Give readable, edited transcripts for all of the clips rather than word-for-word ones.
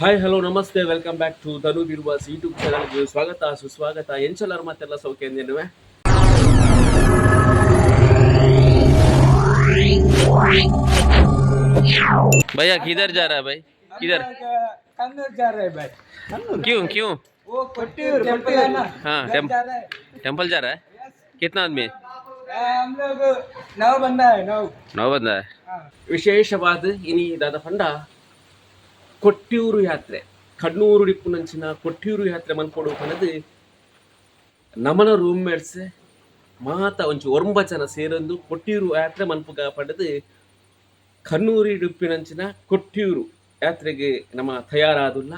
Hi, hello, namaste, welcome back to Dhanu Birvas YouTube ಚಾನಲ್ಗೆ ಸ್ವಾಗತ ಸುಸ್ವಾಗತ. ಎಂಚಲಾರ್ ಮಾತೆಲ್ಲ ಸೌಖ್ಯ ಅಂದೇನುವೆ. भैया, किधर जा रहा है भाई? किधर? कन्नूर जा रहे हैं भाई। क्यों क्यों? वो कोट्टियूर टेम्पल है ना। हाँ, उधर जा रहे हैं। टेम्पल जा रहा है? कितना आदमी है? हम लोग नौ बंदा है, नौ। नौ बंदा है। हाँ। ವಿಶೇಷವಾದ ಇನಿ ದಾದ ಪಂಡ ಕೊಟ್ಟಿಯೂರು ಯಾತ್ರೆ, ಕಣ್ಣೂರು ಡಿಪ್ಪುನಂಚಿನ ಕೊಟ್ಟಿಯೂರು ಯಾತ್ರೆ ಮನ್ಪೊಡು ಪನದು ನಮನ ರೂಮ್ ಮೇಟ್ಸ್ ಮಾತ ಒಂಚಿ ಒರ್ಂಬ ಜನ ಸೇರೊಂದು ಕೊಟ್ಟಿಯೂರು ಯಾತ್ರೆ ಮನ್ಪುಗ ಪಡೆದು ಕಣ್ಣೂರಿ ಡಿಪ್ಪಿನಂಚಿನ ಕೊಟ್ಟಿಯೂರು ಯಾತ್ರೆಗೆ ನಮ್ಮ ತಯಾರಾದುಲ್ಲ.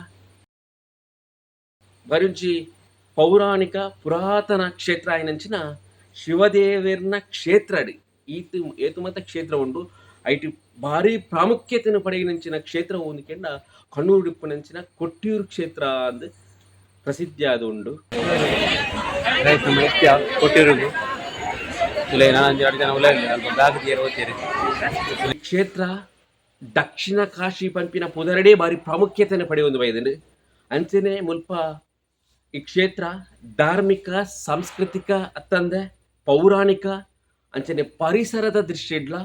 ಬರುಂಚಿ ಪೌರಾಣಿಕ ಪುರಾತನ ಕ್ಷೇತ್ರ ಆಯಿನಂಚಿನ ಶಿವದೇವೆರ್ನ ಕ್ಷೇತ್ರಡಿ ಈತು ಏತು ಮತ ಕ್ಷೇತ್ರ ಉಂಡು. ಐಟಿ ಭಾರಿ ಪ್ರಾಮುಖ್ಯತೆಯನ್ನು ಪಡೆಯಿನಂಚಿನ ಕ್ಷೇತ್ರ ಒಂದುಕೆಂಡ ಕಣ್ಣೂರು ಡಿಪ್ಪುನಂಚಿನ ಕೊಟ್ಟಿಯೂರು ಕ್ಷೇತ್ರ ಅಂದ್ ಪ್ರಸಿದ್ಧಿ ಆದ ಉಂಡು. ಕೊಟ್ಟಿರೋದು ಇಲ್ಲ, ನಾನು ಎರಡು ಜನ ಉಲ್ಲ ಅಲ್ಪ ಬ್ಯಾಗ್ ತೀರ ಓದ್ತೀರಿ. ಈ ಕ್ಷೇತ್ರ ದಕ್ಷಿಣ ಕಾಶಿ ಪನ್ಪಿನ ಪುದರಡೇ ಭಾರಿ ಪ್ರಾಮುಖ್ಯತೆಯನ್ನು ಪಡೆಯೊಂದು ಬೈದಂಡು. ಅಂಚನೆ ಮುಲ್ಪ ಈ ಕ್ಷೇತ್ರ ಧಾರ್ಮಿಕ, ಸಾಂಸ್ಕೃತಿಕ ಅತ್ತಂದೆ ಪೌರಾಣಿಕ ಅಂಚನೆ ಪರಿಸರದ ದೃಷ್ಟಿಡ್ಲ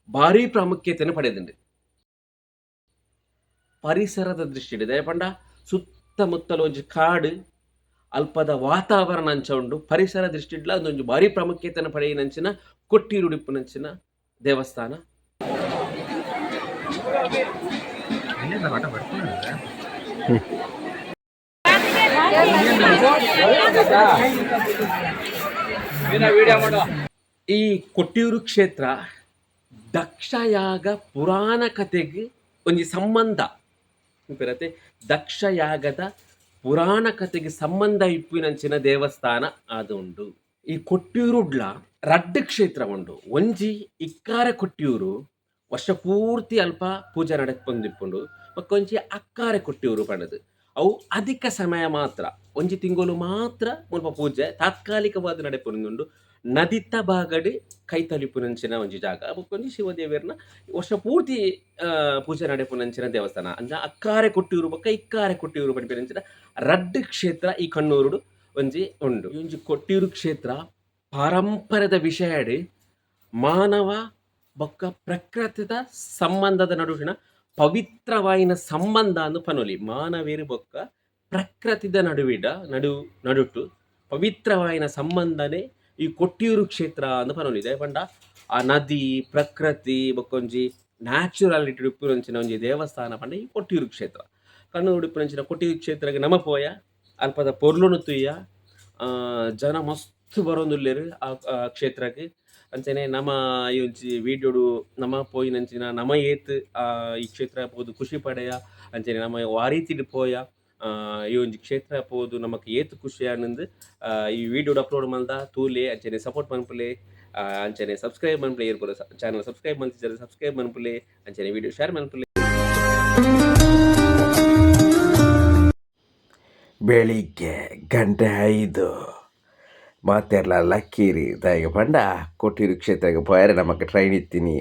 ಭಾರಿ ಪ್ರಾಮುಖ್ಯತೆಯನ್ನು ಪಡೆದಂಡು. ಪರಿಸರದ ದೃಷ್ಟಿಡ್ ಪಂಡ ಸುತ್ತಮುತ್ತಲು ಒಂಜಿ ಕಾಡು, ಅಲ್ಪದ ವಾತಾವರಣ ಅಂಚ ಉಂಡು. ಪರಿಸರ ದೃಷ್ಟಿಡ್ಲ ಅದೊಂಜಿ ಭಾರಿ ಪ್ರಾಮುಖ್ಯತೆಯನ್ನು ಪಡೆಯಿನಂಚಿನ ಕೊಟ್ಟಿರುಡಿಪ್ಪುನಂಚಿನ ದೇವಸ್ಥಾನ. ಈ ಕೊಟ್ಟಿಯೂರು ಕ್ಷೇತ್ರ ದಕ್ಷಯಾಗ ಪುರಾಣ ಕಥೆಗೆ ಒಂಜಿ ಸಂಬಂಧ ಪೆರತೆ. ದಕ್ಷಯಾಗದ ಪುರಾಣ ಕಥೆಗೆ ಸಂಬಂಧ ಇಪ್ಪಿನಂಚಿನ ದೇವಸ್ಥಾನ ಅದು ಉಂಡು. ಈ ಕೊಟ್ಟಿಯೂರುಡ್ಲ ರಡ್ಡ್ ಕ್ಷೇತ್ರ ಉಂಡು. ಒಂಜಿ ಇಕ್ಕಾರ ಕೊಟ್ಟಿಯೂರು, ವರ್ಷ ಪೂರ್ತಿ ಅಲ್ಪ ಪೂಜೆ ನಡಪೊಂದಿಪ್ಪುಂಡು. ಬೊಕ್ಕ ಅಕ್ಕಾರೆ ಕೊಟ್ಟಿಯೂರು ಪಂಡದು, ಅವು ಅಧಿಕ ಸಮಯ ಮಾತ್ರ, ಒಂಜಿ ತಿಂಗಳು ಮಾತ್ರ ಮುಲ್ಪ ಪೂಜೆ ತಾತ್ಕಾಲಿಕವಾದ ನಡೆಪೊಂದುಂಡು. ನದಿತ್ತ ಭಾಗಡ್ ಕೈತಲಿಪುನಂಚಿನ ಒಂಜಿ ಜಾಗ. ಬೊಕ್ಕೊಂಜಿ ಶಿವದೇವೆರ್ನ ವರ್ಷ ಪೂರ್ತಿ ಪೂಜೆ ನಡೆಪುನಂಚಿನ ದೇವಸ್ಥಾನ. ಅಂಚ ಅಕ್ಕಾರೆ ಕೊಟ್ಟಿಯೂರು ಬೊಕ್ಕ ಇಕ್ಕಾರೆ ಕೊಟ್ಟಿಯೂರು ಪನ್ಪಿನಂಚಿನ ರಡ್ಡ್ ಕ್ಷೇತ್ರ ಈ ಕಣ್ಣೂರುಡು ಒಂಜಿ ಉಂಡು. ಈ ಒಂಜಿ ಕೊಟ್ಟಿಯೂರು ಕ್ಷೇತ್ರ ಪಾರಂಪರೆದ ವಿಷಯಡ್ ಮಾನವ ಬೊಕ್ಕ ಪ್ರಕೃತಿದ ಸಂಬಂಧದ ನಡುವಿನ ಪವಿತ್ರವಾಯಿನ ಸಂಬಂಧ ಅಂದು ಪನೊಲಿ. ಮಾನವೇರು ಬೊಕ್ಕ ಪ್ರಕೃತಿದ ನಡುವಿಡ ನಡು ನಡುಟು ಪವಿತ್ರವಾಯಿನ ಸಂಬಂಧನೇ ಈ ಕೊಟ್ಟಿಯೂರು ಕ್ಷೇತ್ರ ಅಂದು ಪನೊಲಿ. ಪಂಡ ಆ ನದಿ, ಪ್ರಕೃತಿ ಬೊಕ್ಕೊಂಜಿ ನ್ಯಾಚುರಾಲಿಟಿ ಉಪ್ಪುನಂಚಿನ ಒಂಜಿ ದೇವಸ್ಥಾನ ಪಂಡ ಈ ಕೊಟ್ಟಿಯೂರು ಕ್ಷೇತ್ರ. ಕಣ್ಣೂರು ಉಪ್ಪುನಂಚಿನ ಕೊಟ್ಟಿಯೂರು ಕ್ಷೇತ್ರಕ್ಕೆ ನಮ ಪೋಯ, ಅಲ್ಪದ ಪೊರ್ಲುನು ತುಯ್ಯ. ಜನ ಮಸ್ತ್ ಬರೋಂದುಲ್ಲೆರ್ ಆ ಆ ಕ್ಷೇತ್ರಕ್ಕೆ. ಅಂಚನೆ ನಮ ಈ ಒಂಜಿ ವೀಡಿಯೋಡು ನಮ ಪೋಯಿನಂಚಿನ ನಮ ಏತ್ ಈ ಕ್ಷೇತ್ರ ಪೋದು ಖುಷಿ ಪಡೆಯ, ಅಂಚನೆ ನಮ ವಾ ರೀತಿಡ್ ಪೋಯ, ಈ ಒಂಜಿ ಕ್ಷೇತ್ರ ಪೋದು ನಮಕ್ ಏತ್ ಖುಷಿ ಆನಂದ್ ಈ ವೀಡಿಯೋಡ್ ಅಪ್ಲೋಡ್ ಮಲ್ದ ತೂಲೆ. ಅಂಚನೆ ಸಪೋರ್ಟ್ ಮನ್ಪುಲೆ, ಅಂಚನೆ ಸಬ್ಸ್ಕ್ರೈಬ್ ಮನ್ಪುಲೆ. ಏರ್ ಚಾನಲ್ ಸಬ್ಸ್ಕ್ರೈಬ್ ಮಲ್ತಿಜರ ಸಬ್ಸ್ಕ್ರೈಬ್ ಮನ್ಪುಲೆ. ಅಂಚನೆ ವೀಡಿಯೋ ಶೇರ್ ಮನ್ಪುಲೆ. ಬೆಳಿಗ್ಗೆ ಗಂಟೆ 5. ಮಾತೆರ್ಲ ಲಕ್ಕೀರಿ. ದಾಯೆಗ್ ಪಂಡ ಕೊಟ್ಟಿಯೂರು ಕ್ಷೇತ್ರಗ್ ಪೋಯೆರೆ ನಮಕ್ ಟ್ರೈನ್ ಇತ್ತಿನಿ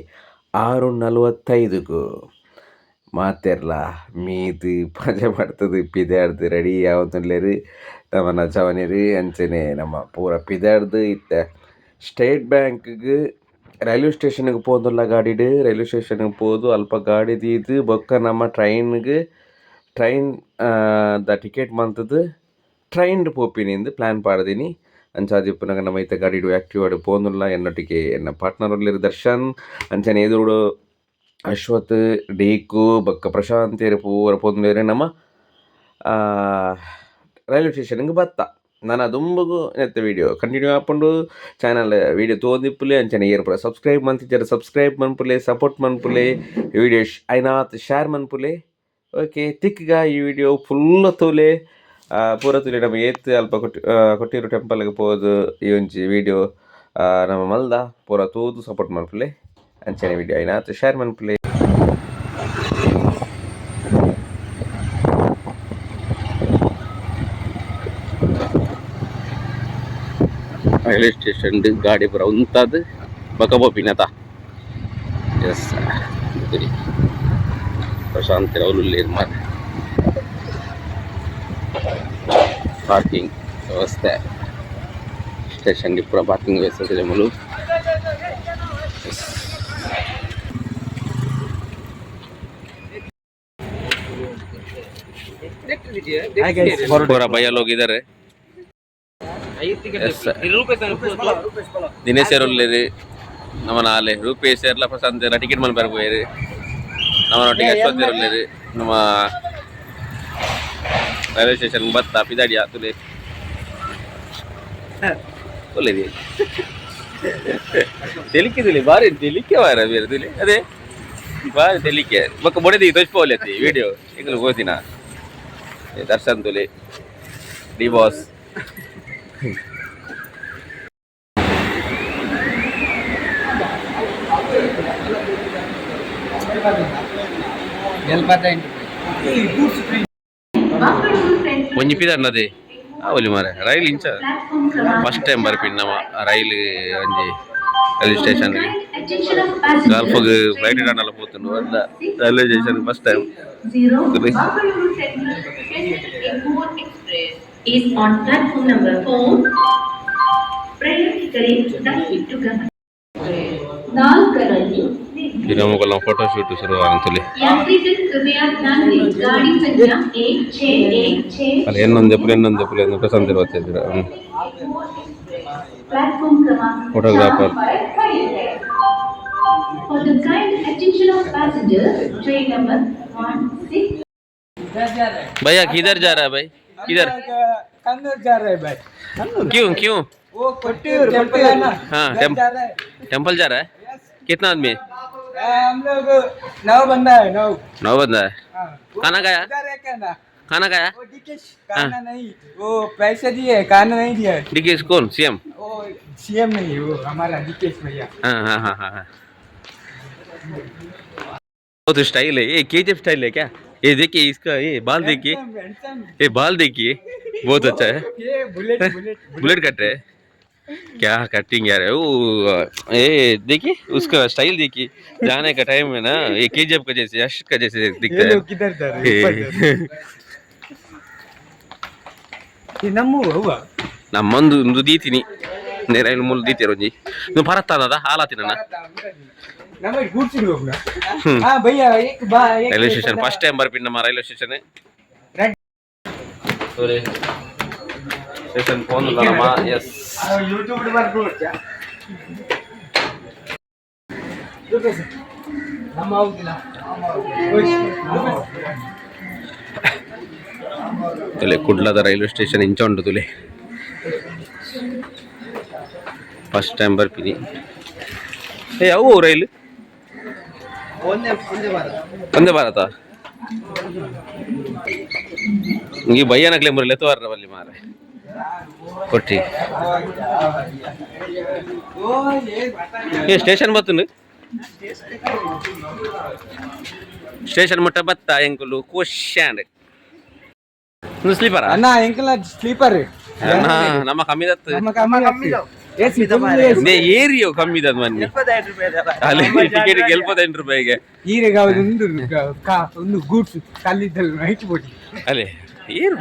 6:45ಕ್. ಮಾತೆರ್ಲ ಮೀದ್ ಪಜೆ ಮಡ್ತುದು ಪಿದಾಡ್ದ್ ರೆಡಿ ಆವೊಂದುಲ್ಲೆರ್ ನಮನ ಜವನೆರ್. ಅಂಚನೆ ನಮ ಪೂರ ಪಿದಾಡ್ದ್ ಇತ್ತೆ ಸ್ಟೇಟ್ ಬ್ಯಾಂಕ್ಗ್ ರೈಲ್ವೆ ಸ್ಟೇಷನ್ಗ್ ಪೋವೊಂದುಲ್ಲ ಗಾಡಿಡ್. ರೈಲ್ವೆ ಸ್ಟೇಷನ್ಗ್ ಪೋದು ಅಲ್ಪ ಗಾಡಿ ದೀದ್ ಬೊಕ್ಕ ನಮ್ಮ ಟ್ರೈನ್ಗ್ ಟ್ರೈನ್ ದ ಟಿಕೆಟ್ ಮಂತುದು ಟ್ರೈನ್ಡ್ ಪೋಪಿನಿಂದ್ ಪ್ಲಾನ್ ಪಾಡ್ದಿನಿ. ಅಂಚಾದಿಪ್ಪುನಗ ನಮ ಇತ್ತೆ ಗಾಡಿಡ್ ಆಕ್ಟಿವಾಡ್ ಪೋವೊಂದುಲ್ಲ. ಎನ್ನೊಟ್ಟಿಗೆ ಎನ್ನ ಪಾರ್ಟ್ನರ್ ಉಲ್ಲೆರ್ ದರ್ಶನ್, ಅಂಚನೆ ಎದುರುಡು ಅಶ್ವಥ್, ಡೀಕು ಬೊಕ್ಕ ಪ್ರಶಾಂತೆರ್ ಪೂರ ಪೋವೊಂದುಲ್ಲೆರ್. ನಮ ರೈಲ್ವೆ ಸ್ಟೇಷನ್ಗ್ ಬತ್ತ. ನನ ದುಂಬುಗು ನೆತ್ತ ವೀಡಿಯೋ ಕಂಟಿನ್ಯೂ ಆಪುಂಡು. ಚಾನಲ್ ವೀಡಿಯೋ ತೂವೊಂದಿಪ್ಪುಲೆ. ಅಂಚನೆ ಏರ್ ಪೂರ ಸಬ್ಸ್ಕ್ರೈಬ್ ಮಂತಿಜರ್ ಸಬ್ಸ್ಕ್ರೈಬ್ ಮನ್ಪುಲೆ, ಸಪೋರ್ಟ್ ಮನ್ಪುಲೆ, ವೀಡಿಯೋ ಐನಾತ್ ಶೇರ್ ಮನ್ಪುಲೆ. ಓಕೆ, ತಿಕ್ಗ ಈ ವಿಡಿಯೋ ಫುಲ್ ತೂಲೆ, ಪೂರ ತೂಲೆ. ನಮ ಏತ್ ಅಲ್ಪ ಕೊಟ್ಟಿಯೂರು ಟೆಂಪಲ್ಗ್ ಪೋದು ಈ ಒಂಜಿ ವೀಡಿಯೋ ನಮ ಮಲ್ದ ಪೂರ ತೂದು ಸಪೋರ್ಟ್ ಮನ್ಪುಲೆ. ಅಂಚನೆ ವೀಡಿಯೋ ಐನಾತ್ ಶೇರ್ ಮನ್ಪುಲೆ. ರೈಲ್ವೆ ಸ್ಟೇಷನ್ ಗಾಡಿ ಪೂರ ಉಂತಾದ್ ಬೊಕ ಪೋಪಿನತ. ಎಸ್, ಪ್ರಶಾಂತ್ ಅವ್ಲು ಉಲ್ಲೆರ್ ಮಾರ್ರೆ. Parking ವ್ಯವಸ್ಥೆ ಸ್ಟೇಷನ್ ಪೂರ ಪಾರ್ಕಿಂಗ್ ವ್ಯವಸ್ಥೆ ಮೂಲು. ಪೂರ ಬಯ್ಯಲ್ ಹೋಗಿದ್ದಾರೆ. ದಿನೇಶ್ ಉಲ್ಲೇರು, ನಮ್ಮ ಆಲೆ ರೂಪೇಶ್ ಎಲ್ಲ, ಪ್ರಶಾಂತ್ ಎಲ್ಲ ಟಿಕೆಟ್ ಮಲ್ ಬರ್ಬೋಯರು. ನಮ್ಮನೊಟ್ಟಿಗೆ ಅಶ್ವಥ್ ಉಲ್ಲೇರು. ನಮ್ಮ ರೈಲ್ವೆ ಸ್ಟೇಷನ್ ಬತ್ತ ಪಿದಾಡಿ ಆತುಲೆ ಒಳ್ಳೆದಿ. ತೆಲಿಕಿದಿಲ್ಲ, ಬಾರಿ ತೆಲಿಕೆ ವಾರ ಬೇರೆ ತುಲೆ. ಅದೇ ಬಾರಿ ತೆಲಿಕೆ ಬೊಕ್ಕ ಬೊಡೆದಿ ತೋಚ್ಪೋಲಿ ಅತ್ತಿ ವಿಡಿಯೋ ಎಂಕುಲು ಹೋತಿನ. ದರ್ಶನ್ ತುಲೆ, ಡಿ ಬಾಸ್. ಒಂಜಿ ಪಿದಾರ್ನದೆ ಒಲಿ ಮಾರೆ ರೈಲ್ ಇಂಚ ಫಸ್ಟ್ ಟೈಮ್ ಬರ್ಪಿನ ನಮ್ಮ ರೈಲ್ ಒಂಜಿ railway station. ಗಲ್ಫಗ್ flight ಇಡಾನಲ್ಲ ಪೋತುಂಡು ಅಲ್ಲ. Railway station first time. Zero Mangaluru Central Chennai Egmore Express is on platform number 4. ಪ್ರಯಾಣಿಕರೇ ದಯವಿಟ್ಟು ಗಮನ ನಾಲ್ಕರಲ್ಲಿ ದಿನ ಫೋಟೋ ಶೂಟ್ ಶುರು ಅಂತಲ್ಲಿ. यात्रीगण कृपया ध्यान दें, गाड़ी संख्या 1 6 1 6 ಅಲ್ಲಿ ಎನ್ನೊಂದು ಎಪ್ಪುಲು, ಎನ್ನೊಂದು ಎಪ್ಪುಲು ಎಂದು ಪ್ರಶಾಂತ್ ಇರುತ್ತಿದ್ರು. प्लेटफॉर्म क्रमांक Photographer. चार पर खड़ी है। For the kind attention of passengers, train number 16 इधर जा रहे हैं. भैया, किधर जा रहा है भाई? किधर? हम लोग, कन्नूर जा रहे हैं भाई. क्यों क्यों? वो कोट्टियूर टेम्पल है ना, हाँ, उधर जा रहे हैं. टेम्पल जा रहा है? कितना आदमी है? हम लोग नौ बंदा है, नौ. नौ बंदा है. हाँ. वो खाना खाया? उधर एक है ना. खाना खाया? वो डीकेश खाना नहीं, वो पैसे दिए, खाना नहीं दिया. डीके कौन? सीएम? वो सीएम नहीं, वो हमारा डीकेश भैया. हाँ हाँ हाँ हाँ हाँ, बहुत स्टाइल है ये. केजीएफ स्टाइल है क्या ये? देखिए इसका ये बाल देखिए. Handsome, handsome. ये बाल देखिए, बहुत अच्छा है. ये bullet bullet. Bullet cut है क्या? कटिंग यार है वो. ये देखिए, उसका स्टाइल देखिए. जाने का टाइम है ना, ये केजीएफ का जैसे, यश का जैसे दिखता ये है. लोग किधर जा रहे हैं? ऊपर जा रहे हैं. ये नम्मू हुआ. ನಮ್ಮೊಂದು ಒಂದು ದೀತಿನಿ ನೇರ ಮುಳ್ಳು ದೀತಿರ ಒಂಜಿ ನೀವು ಪರತ್ತಾನದ ಹಾಲಾತಿನ. ನಮ್ಮ ಗೂಡ್ಸ್ ಹೋಗ್ನ. ಹಾ ಭಯ್ಯ, ಏಕ್ ಬಾ ಏಕ್. Railway station first time ಬರ್ಪಿನ ನಮ್ಮ railway station. Red. Station phone ನಮ್ಮ. ಎಸ್. ಯೂಟ್ಯೂಬ್ ಬರ್ಕೊಡ್ಚ ನಮ್ಮ ಹೋಗಿಲ್ಲ. ತುಲೆ, ಕುಡ್ಲದ ರೈಲ್ವೆ ಸ್ಟೇಷನ್ ಇಂಚ ಉಂಟು ತುಲೆ. First time ಬರ್ಪಿನಿ. ಏ, ಅವು ರೈಲ್ ಒಂದೇ ಭಾರತ. ಈ ಬಯ್ಯನಕ್ಲೆ ಮುರಲೆ ತೋರ್ರ ಬಲ್ಲಿ ಮಾರೆ ಕೊಟ್ಟಿ. ಏ, ಸ್ಟೇಷನ್ ಬತ್ತುಂಡು. ಸ್ಟೇಷನ್ ಮುಟ್ಟ ಬತ್ತ ಎಂಕುಲು ಖುಷಿ. ಸ್ಲೀಪರ್? ಅಣ್ಣ, ಎಂಕಲ ಸ್ಲೀಪರ್. ನಮ್ಮ ಕಮ್ಮಿದತ್ತು. ನಮ್ಮ ಕಮ್ಮಿ ಎಸಿ. ಏರಿಯೋ ಕಮ್ಮಿದದ್ ಮನ್ನಿ ಅಲ್ಲಿ ಟಿಕೆಟ್ ಗೆಲ್ಪದ 8 ರೂಪಾಯಿಗೆ. ಈರೆಗ ಒಂದು ಒಂದು ಗೂಡ್ಸ್ ಕಲ್ಲಿದ್ದಲ್ಲಿ ನೈಟ್ ಬೋಟಿ. ಅಲ್ಲಿ ಏರು.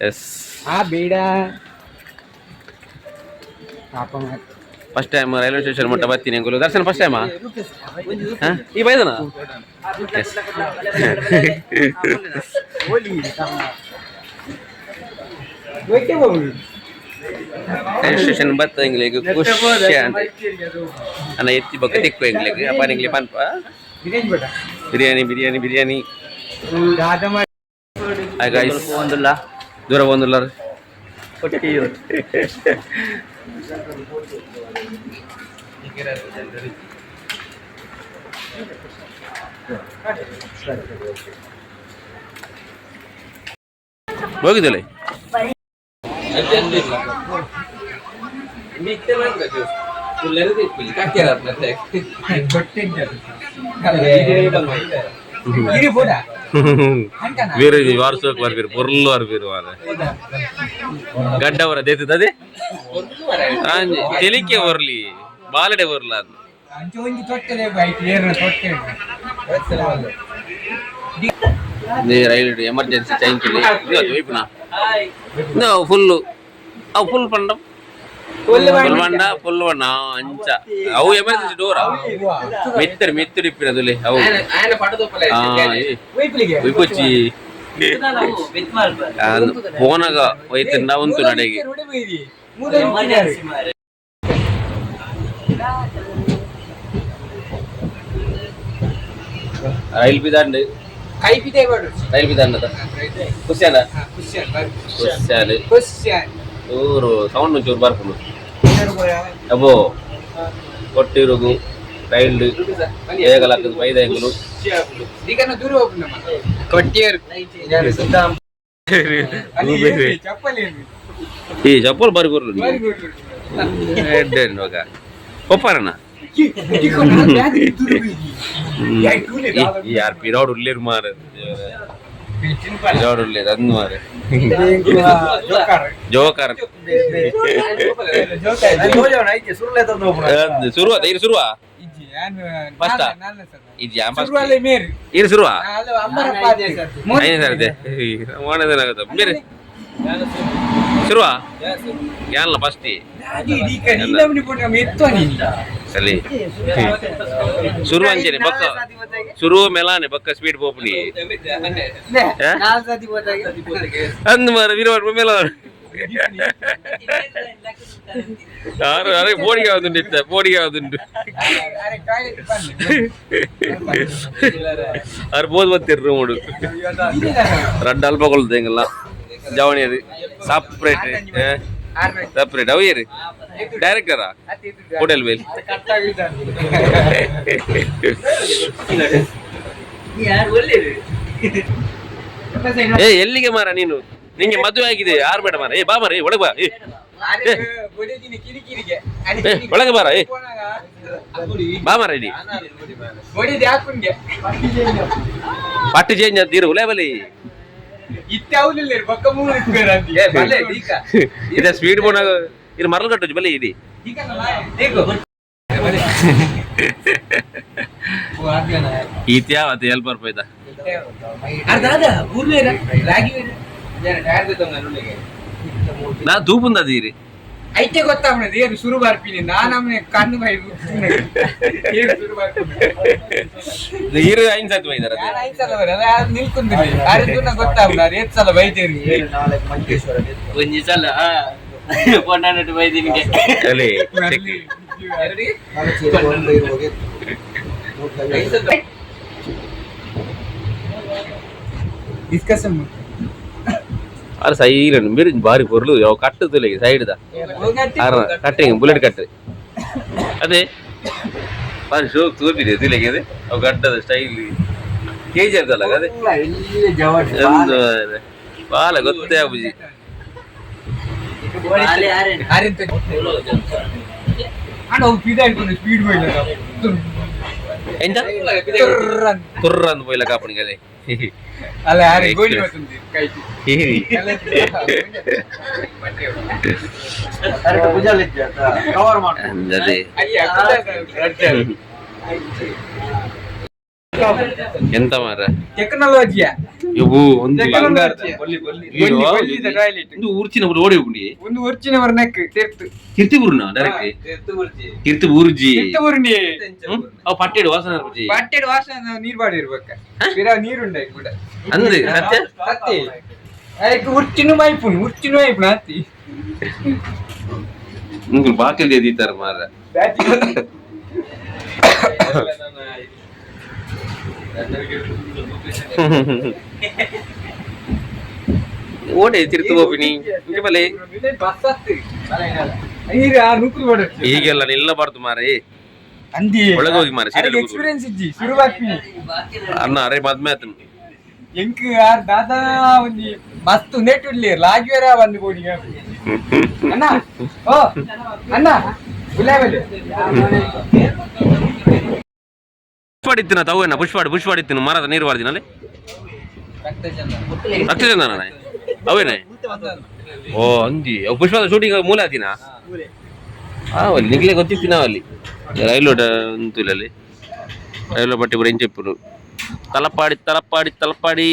ಎಸ್. ಆ ಬೇಡ ಪಾಪ ಮಾರ್ರೆ. First time railway station ಮುಟ್ಟ ಬರ್ತೀನಿ ಎಂಕುಲು. ದರ್ಶನ ಫಸ್ಟ್ ಟೈಮಾ ಈ ಬೈದನ? ಎಸ್. ಓಕೆ ಬಾಬು. ರೈಲ್ವೆ ಸ್ಟೇಷನ್ ಬತ್ತ ಎಂಗ್ಲಿಗ್ ಖುಷಿ ಅಂತ ಅನ್ನ ಎತ್ತಿ ಬೊಕ್ಕ ತಿಕ್ಕು ಎಂಗ್ಲಿಗ್ ಅಪ್ಪ ಎಂಗ್ಲಿ ಪನ್ಪ. ಬಿರಿಯಾನಿ ಬೇಡ. ಬಿರಿಯಾನಿ, ಬಿರಿಯಾನಿ, ಬಿರಿಯಾನಿ. ದಾದ ಮಾಡಿ. ಹಾಯ್ ಗೈಸ್, ದೂರ ಬಂದಿಲ್ಲ. ಕೊಟ್ಟಿಯೂರು. ಹೋಗಿದ್ದಲ್ಲ. ಇರಿ ಬೋಡ. ವೀರ ವಾರಸೋಕ್ ಬರ್ಬೀರು, ಪೊರ್ಲು ಬರ್ಬೀರು ಮಾರ್ರೆ. ಗಡ್ಡವರ ದೇತದೆ ತೆಲಿಕೆ ಒರ್ಲಿ ಬಾಲಡೆ ಒರ್ಲ ಅದು. ಅಂಚೆ ಒಂಜಿ ತೊಟ್ಟೆ ಬೈಕ್ ಏರ್ನ ತೊಟ್ಟೆ. ರೈಲ್ ಎಮರ್ಜೆನ್ಸಿ ಚೈನ್ ಇದು ವೈಪುನ. Full ಅವು ಫುಲ್ ಪಂಡ ಫುಲ್ ಪಂಡ ಫುಲ್ ಪಂಡ ಅಂಚ ಅವು ಎಮರ್ಜೆನ್ಸಿ ಡೋರಾ ಮೆತ್ತರು ಮೆತ್ತರು ಇಪ್ಪಿನದುಲೆ ಅವು. ಒಯ್ಪೊಚ್ಚಿ ಪೋನಾಗ ಒಯ್ತಂಡ ಉಂತು ನಡೆಗೆ. ರೈಲ್ ಬಿದಾಂಡ್. ಕೈಪಿದೆ. ರೈಲ್ ಬಿದಾಂಡದ ಖುಷಿ ಅಲ್ಲ? ಖುಷಿ. ಚೂರು ಸೌಂಡ್ ಒಂಚೂರು ಬರ್ಪುಂಡು. ಅಬ್ಬೋ ಕೊಟ್ಟಿರುಗು ರೈಲ್ ಏಗಲಾಕದ ಬೈದ ಎಂಗುಲು. ದೂರ ಹೋಗ್ನ ಕೊಟ್ಟಿಯರು. ಚಪ್ಪಲಿ. ಈ ಚಪ್ಪಲ್ ಬಾರಿ ಕೊರ್ಲು. ಎಡ್ಡೆ ಒಪ್ಪಾರಣ್ಣ. ಯಾರು ಪಿರಾಡ್ ಉಲ್ಲೇರು ಮಾರ, ಪಿರಾಡ್ ಉಲ್ಲೇರು ಅಂದ್ ಮಾರ ಜೋಕಾರ. ಶುರುವ ಇದು ಶುರುವ ಫಸ್ಟ್ ಇದು. ಇದು ಶುರುವ ಐದು ಸರ್ ಮೋಣದೇನಾಗುತ್ತೆ ಬೇರೆ ಶುರುವ ಯಾನಲ್ಲ ಫಸ್ಟ್ ಸಲಿ ಶುರು ಅಂಚನೆ ಬಕ್ಕ ಶುರು ಮೆಲಾನೆ ಬಕ್ಕ ಸ್ಪೀಡ್ ಪೋಪುನಿ ಅಂದ್ ಮಾರ ವೀರವಾಡ ಮೆಲಾನ ಯಾರು ಅರೆ ಬೋಡಿಗೆ ಯಾವ್ದುಂಡು ಇತ್ತ ಬೋಡಿಗೆ ಯಾವ್ದುಂಡು ಅರ್ ಬೋದು ಬತ್ತಿರ್ರು ಮೂಡು ರಡ್ಡ್ ಅಲ್ಪ ಕೊಲ್ದು ಎಂಗಲ್ಲ ಜವಣಿಯರು ಸಪ್ರೇಟ್ ಸಪ್ರೇಟ್. ಅವು ಏರು ಡೈರೆಕ್ಟರಾ ಹೋಟೆಲ್ ಬೇಲ್. ಏ ಎಲ್ಲಿಗೆ ಮಾರ ನೀನು? ನಿಂಗೆ ಮದುವೆ ಆಗಿದೆ, ಯಾರು ಬೇಡ ಮಾರ. ಏ ಬಾ ಮಾರ, ಏ ಒಳಗೆ ಬಾ, ಏ ಏ ಒಳಗೆ ಬಾರ, ಏ ಬಾ ಮಾರ ಇಲ್ಲಿ. ಪಟ್ಟು ಚೇಂಜ್ ಅಂತೀರು ಉಲೇ ಬಲಿ. ಇದೆ ಸ್ವೀಟ್ ಬೋನಾಗ ಇದು ಮರಳು ಕಟ್ಟುಜಿ ಬಲಿ ಇಡಿ. ಈತ್ಯಾ ಅದು ಎಲ್ಪರ್ ಪೈದ. ನಾ ತೂಪುಂದ ಅದೀರಿ. ಐತೆ ಗೊತ್ತಾಗ್ತದೆ ಏನು ಶುರು ಬರ್ತೀನಿ ನಾನು ನಮ್ಮನೆ ಕಣ್ಣು ಬೈ ಏನು ಶುರು ಬರ್ತೀನಿ. ನೀರು ಐನ್ ಸತ್ ಬೈದಾರ. ನಾನು ಐದು ಸಲ ಬರಲ್ಲ, ಯಾರು ನಿಲ್ಕೊಂಡಿಲ್ಲ ಅರೆ ದೂರ ಗೊತ್ತಾಗ್ಲ ಏತ್ ಸಲ ಬೈತೇನೆ. ಒಂಜಿ ಸಲ ಪೊಣ್ಣನಟ್ಟು ಬೈದಿನಿಗೆ. ಅಲ್ಲಿ ಡಿಸ್ಕಷನ್. ಅರೆ ಸೈಲೆಂಟ್ ಬೇರೆ ಬಾರಿ ಪೊರ್ಲು ಯಾವ ಕಟ್ಟು ತುಲೆಗೆ side the cutting bullet cut ಅದೇ ಬಾರಿ ಶೋಕ್ ತೂಪಿದೆ ತುಲೆಗೆ ಅದೇ ಅವು ಕಟ್ಟದ style K G ಅಲ್ಲ ಅದೇ ಒಂದು ಬಾಲ ಗೊತ್ತೇ ಆಪುಜಿ. ಅಣ್ಣ ಪಿದ ಹಿಡ್ಕೊಂಡು ಸ್ಪೀಡ್ ಹೋಯ್ಲ. ಎಂತ ತುರ್ರ ಅಂದ್ ಪೋಯ್ಲ ಕಾಪಣಿಗೆ ಅದೇ. ಅಲ್ಲ ಯಾರು ಗೋಲಿ ಬರ್ತುಂದಿ ಕೈಟಿ. ಅದೇ ಎಂತ ಮಾರ. ಟೆಕ್ನಾಲಜಿಯ ಇವು ಒಂದು ಟೆಕ್ನಾಲಜಿ. ಒಂದು ಊರ್ಚಿನ ಓಡಿ ಹೋಗುಂಡಿ. ಒಂದು ಒರ್ಚಿನ ನೆಕ್ ತಿರ್ತು. ಕಿರ್ತಿಪುರ್ನ ಡೈರೆಕ್ಟ್ ಕಿರ್ತಿ ಊರ್ಜಿ. ತಿರ್ತು ಊರ್ನಿ. ಅವು ಪಟ್ಟೆಡು ವಾಸನ ರುಚಿ. ಪಟ್ಟೆಡ್ ವಾಸನ ನೀರ್ ಬಾಡಿ ಇರ್ಬೇಕ ಪಿರ ನೀರುಂಡ ಕೂಡ. ಅಂದ್ ಸತ್ಯ. ಸತ್ಯ ಅದಕ್ಕೆ ಉರ್ಚಿನ ಮೈಪುಣು ಉರ್ಚಿನ ಮೈಪುಣು ಅತ್ತಿ. ನಿಂಗೆ ಬಾಕಿ ಎದೀತಾರ ಮಾರ. ಓಡೆ ತಿರ್ತು ಹೋಗಿನಿ ಇಂಚ ಬಲೆ. ಬಸ್ ಹತ್ತಿ ನೀರು ಆ ನುಕ್ಕು ಬಾಡ. ಈಗೆಲ್ಲ ನಿಲ್ಲಬಾರ್ದು ಮಾರೇ. ಅಂದಿ. ಒಳಗೆ ಹೋಗಿ ಮಾರ್ರೆ, ಸೀಟ್ ಅಲ್ಲಿ ಎಕ್ಸ್ಪೀರಿಯನ್ಸ್ ಇಜ್ಜಿ ಶುರುವಾಗ್ತೀನಿ. ಅಣ್ಣ ಅರೆ ಮದ್ಮೆ ಆತನು. ಎಂಕ್ ಯಾರ್ ದಾದಾ ಒಂಜಿ ಮಸ್ತ್ ನೆಟ್ ಉಡ್ಲಿ ಲಾಗಿಯರ ಬಂದು ಬೋಡಿ ಅಣ್ಣ ಓ ಅಣ್ಣ ಗುಲಾಬಲಿ. ಪುಷ್ಪಾಡಿತ್ತಿನ ತವೇನ ಪುಷ್ಪಾಡಿ ಪುಷ್ಪಾಡಿತ್ತಿನ ಮರದ ನೀರು ಬಾರ್ದಿನಲ್ಲಿ ರಕ್ತ ಚಂದನ ಅವೇನೆ ಓ ಅಂದಿ ಅವು ಪುಷ್ಪದ ಶೂಟಿಂಗ್ ಮೂಲ ಆತಿನ ಅಲ್ಲಿ ನಿಗ್ಲೆ ಗೊತ್ತಿತ್ತಿನ ಅಲ್ಲಿ ರೈಲು ಅಂತಲ್ಲಿ ರೈಲು ಪಟ್ಟಿ ಪೂರ ಇಂಚೆಪ್ಪುನು ತಲಪಾಡಿ ತಲಪಾಡಿ ತಲಪಾಡಿ.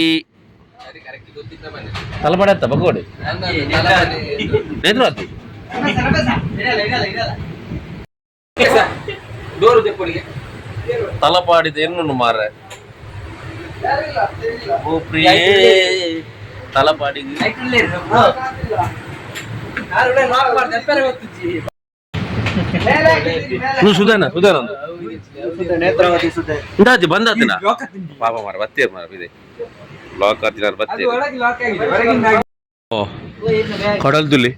Talapady ಅತ್ತ ಬಗ್ಗೋಡಿ ನೇತ್ರಾವತಿ. ತಲಪಾಡಿದ ಎನ್ನು ಮಾರ್ರೆ. ಓ ಪ್ರಿಯೇ, ತಲಪಾಡಿ. ನೀವು ಸುಧಾನ ಸುಧಾನ ಇಂದಾಜಿ ಬಂದಾತಿನ ಪಾಪ ಮಾರ, ಬತ್ತೀರ್ ಮಾರ, ಇದೆ ಬ್ಲಾಕ್ ಆತಿನ. ಅದು ಬತ್ತೀರ್. ಒಳಗೆ ಲಾಕ್ ಆಗಿದೆ, ಹೊರಗಿಂದ ಆಗಿದೆ. ಓ ಕಡಲ್ದುಲಿ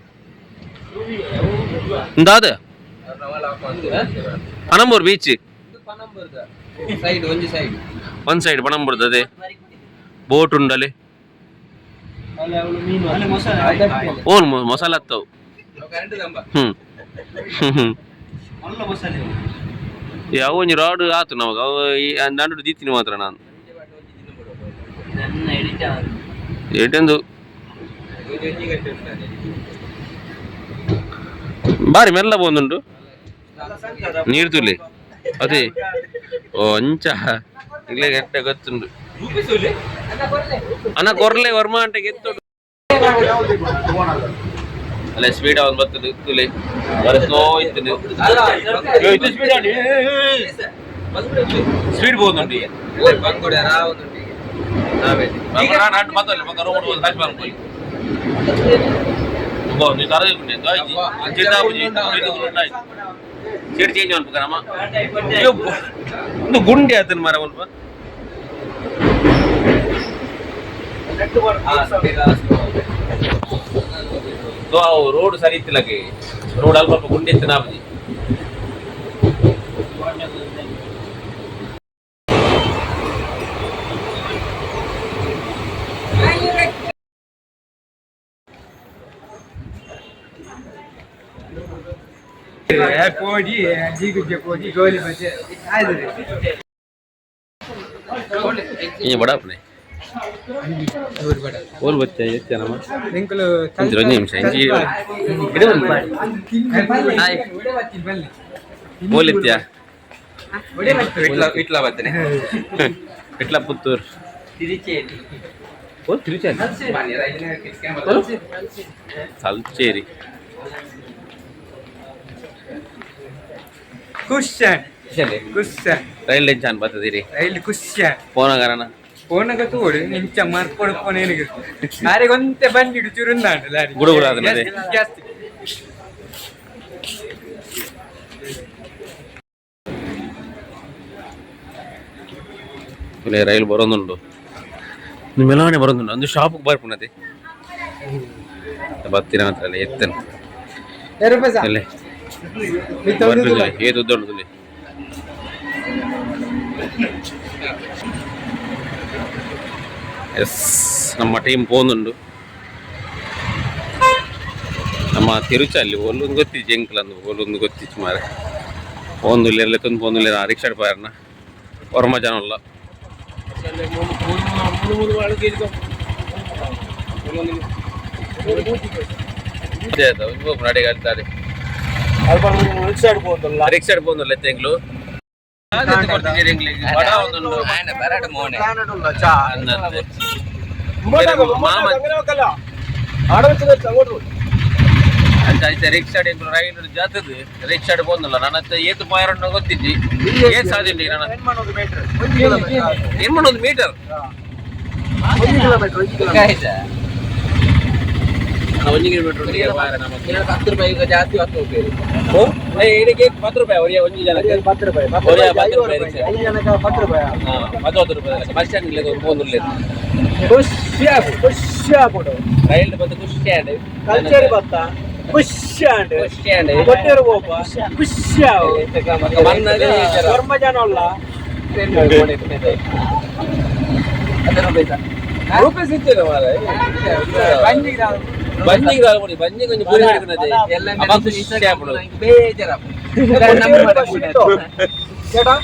ಇಂದಾದ ಪನಂಬೂರ್ ಬೀಚ್. ಸೈಡ್, ಒಂಜಿ ಸೈಡ್. ಒನ್ ಸೈಡ್ ಪಣಂಬೂರ್ದ ಅದೇ ಬೋಟ್ ಉಂಡಲೆ. ಓನ್ ಮಸಾಲ ಹತ್ತವು. ಹ್ಮ್ ಹ್ಮ್ ಯಾವ ಒಂಜಿ ರಾಡ್ ಆತು ನಮಗ ಅವು ನಡುಡು ದೀತೀನಿ ಮಾತ್ರ ನಾನು. ನನ್ನ ಎಡಿಟ್. ಏಟೆಂದು ಬಾರಿ ಮೆಲ್ಲ ಬಂದುಂಟು ನೀರು ತುಲಿ ಅದೇ. ಓ ಅಂಚ ಇಲ್ಲೇ ಗಟ್ಟ ಗೊತ್ತುಂಟು. ಅನ್ನ ಕೊರ್ಲೆ ವರ್ಮ ಅಂಟೆ ಗೆತ್ತು ಅಲ್ಲ, ಸ್ಪೀಡ್ ಅವನ್ ಬರ್ತದೆ ತುಲಿ, ಬರ ಸ್ಲೋ ಇತ್ತು. ಇದು ಸ್ಪೀಡ್, ಸ್ಪೀಡ್ ಹೋದುಂಟು. ನಾನು ಮಾತಾಡಲಿ ಮಗ ರೋಡ್ ಕಾಶ್ ಬಾರ್ ಹೋಗಿ ನೀವು ತರಬೇಕು. ಸೀಟ್ ಚೇಂಜ್ ಮನ್ಪುಕನಮ್ಮ. ಒಂದು ಗುಂಡೆ ಆತನ ಮರ ಮಲ್ಪ. ಅವು ರೋಡ್ ಸರಿ ಇತ್ತಿಲ್ಲಕ್ಕೆ, ರೋಡ್ ಅಲ್ಪ ಅಲ್ಪ ಗುಂಡೆ ಇತ್ತು ನಾಪಜಿ. ಪೋಡಿ ಜೀಗುಜ್ಜೆ ಪೋಡಿ ಗೋಲಿ ಬಜೆ ಆಯ್ತು. ಈ ಬಡಾಪನೆ ಓಲ್ ಬತ್ತೆ ಎತ್ತೇನಮ್ಮ. ಎಂಕುಲು. ಒಂಜಿ ಒಂಜಿ ನಿಮಿಷ ಇಂಜಿ ಇಡೆ ಒಂದು. ಓಲಿತ್ಯಾ? ಇಟ್ಲ ಬತ್ತನೆ. ಇಟ್ಲ ಪುತ್ತೂರ್ ಓ ತಿರುಚಿ ತಲ್ಚೇರಿ. ಖುಷ್ ಖುಷ್. ರೈಲ್ ಟೆನ್ಷನ್ ಬರ್ತದಿರಿ. ರೈಲ್ ಖುಷ್. ಫೋನಗಾರನ. ಫೋನಾಗ ತೋಡು ಇಂಚ ಮರ್ಪೊಡು ಫೋನ್ ಏನಿಗೆ ಲಾರಿಗೆ ಒಂತೆ ಬಂದಿಡು ಚುರುಂದಾಂಡು ಲಾರಿ. ಗುಡು ಗುಡು ಆದನ ಅದೇ. ಜಾಸ್ತಿ. ಇಲ್ಲಿ ರೈಲ್ ಬರೋದುಂಟು, ಮೆಲವಣೆ ಬರೋದುಂಟು. ಒಂದು ಶಾಪಿಗೆ ಬರ್ಪುನತೆ ಬತ್ತಿನ ಮಾತ್ರ ಅಲ್ಲ ಎತ್ತನು. ಅಲ್ಲೇ ಬರ್ಪುಂಡು, ಏತು ಉದ್ದ. ಎಸ್, ನಮ್ಮ ಟೀಮ್ ಪೋನುಂಡು. ನಮ್ಮ ತಿರುಚಲ್ಲಿ ಒಲ್ಲೊಂದು ಗೊತ್ತಿಜ್ಜಿ ಎಂಕ್ಲಂದು, ಒಲ್ಲೊಂದು ಗೊತ್ತಿಜ್ಜಿ ಮಾರೆ. ಪೋಂದುಲ್ಲೆರ್ ಲೆತ್ತೊಂದು ಪೋಂದುಲ್ಲೆರ್ ರಿಕ್ಷಾ ಪಾರ್ನ ಒರ್ಮ ಜನ ಉಲ್ಲ. ನಡಿಗಾಡ್ತಾರೆ ರಿಕ್ಷಾ ಪೋಂದುಲ್ಲ ಎಂಕ್ಲು ಬಡ ಒಂದುಂಡು. ಮೋನೆ. ಅಂದಂತೆ. ಮಾಮ ಅಂಚ ಐತೆ ರಿಕ್ಷಾ ಎಂಕ್ಲು ರೈಲ್ ಜಾತದ ರಿಕ್ಷಾ ಪೋಂದುಲ್ಲ. ನನ್ನ ಹತ್ರ ಏತು ಪಾಯರನ್ನು ಗೊತ್ತಿಜ್ಜಿ, ಏತ್ ಸಾಧ್ಯ ಉಂಟು ನನ್ನ. ಏನ್ ಮಾಡೋದು ಮೀಟರ್? ಆಯ್ತಾ? ಒಂಜಿ ಕಿಲೋಮೀಟರ್ ಉಂಟು ಈಗ ಪಾಯರ ನಮಕ್. 10 ರೂಪಾಯಿ ಈಗ ಜಾಸ್ತಿ ಹೊತ್ತು ಹೋಗ್ಬೇಡಿ. ಓ, ಏ, ಇದಕ್ಕೆ 10 ರೂಪಾಯಿ ಒರಿಯ ಒಂಜಿ ಜನಕ್ಕೆ. 10 ರೂಪಾಯಿ. ಒರಿಯ 10 ರೂಪಾಯಿ ರಿಕ್ಷಾ. ಐದು ಜನಕ್ಕೆ 10 ರೂಪಾಯಿ. ಹಾ, 10 ರೂಪಾಯಿ ಬಸ್ ಸ್ಟ್ಯಾಂಡ್ ಇಲ್ಲ ಪೋಂದುಲ್ಲ. ಖುಷಿ ಆಪು, ಖುಷಿ ಆಪುಂಡು. ರೈಲ್ ಬಂದು ಖುಷಿ ಆಂಡ್. ಕಲ್ಚರಿ ಬತ್ತ ಖುಷಿ ಆಂಡ್. ಖುಷಿ ಆಂಡ್. ಕೊಟ್ಟಿರು ಪೋಪ ಖುಷಿ ಆವು. ಬನ್ನಗ ಒರ್ಮ ಜನ ಉಲ್ಲ. ರೂಪಾಯಿ ಸಿಗ್ತದೆ ಮಾರ್ರೆ. ಬಂಜಿಗೆ ದಾಲ್ ಕೊಡಿ, ಬಂಜಿಗೆ ಒಂಜಿ ಪೂರಿ ಹಿಡ್ಕೊನದೆ. ಅಪ್ಪ ಖುಷಿ ಆಪುಂಡು. ಬೇಜಾರಪ್ಪ. ചേട്ടാ,